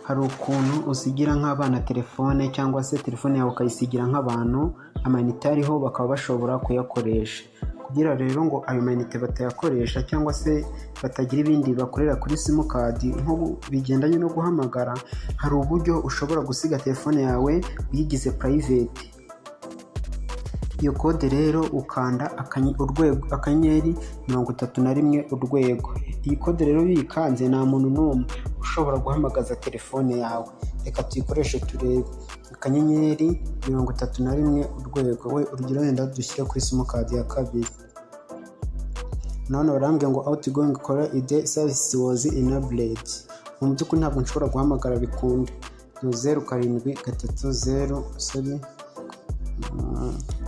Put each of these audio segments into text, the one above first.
Hari ukuntu usigira nk'abana telefone cyangwa se telefone yawe ukayisigira nk'abantu, amayinite ariho bakaba bashobora kuyakoresha. Kugira rero ngo ayo mayinite batayakoresha cyangwa se batagira ibindi bakorera kuri simukadi nko bigendanye no guhamagara, hari uburyo ushobora gusiga telefone yawe uyigize private. Iyo kode rero ukanda urwego *31#. Iyi kode rero iyo uyikanze nta muntu n'umwe ushobora guhamagaza telefone yawe. Reka tuyikoreshe turebe. *31#. We urugero wenda dushyire kuri simukadi ya kabiri. None barambwira ngo outgoing caller ID service was enabled. Mu by'ukuri ntabwo nshobora guhamagara bikunde. Ni 0730, sorry,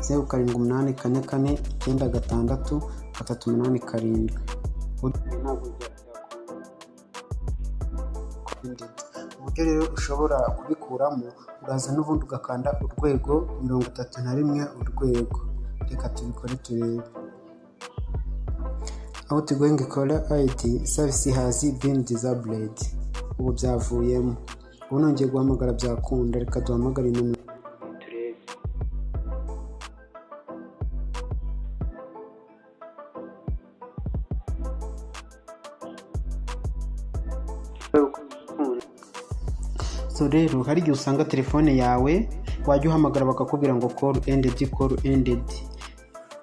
07844 96 387. Ntabwo byakunda. Uburyo rero ushobora kubikuramo, uraza n'ubundi ugakanda #31#. Reka tubikore turebe. Outgoing caller ID service has been disabled. Ubu byavuyemo. Ubu nongeye guhamagara byakunda. Reka duhamagare nimero turebe. So rero hari igihe usanga telefone yawe wajya uhamagara bakakubwira ngo call ended, call ended.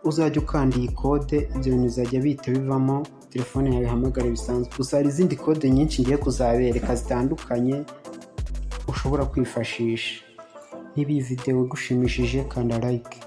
Uzajya ukanda iyi kode, ibyo bintu bizajya bihita bivamo, telefone yawe ihamagara bisanzwe. Gusa hari izindi kode nyinshi ngiye kuzabereka zitandukanye ushobora kwifashisha. Niba iyi videwo igushimishije, kanda like.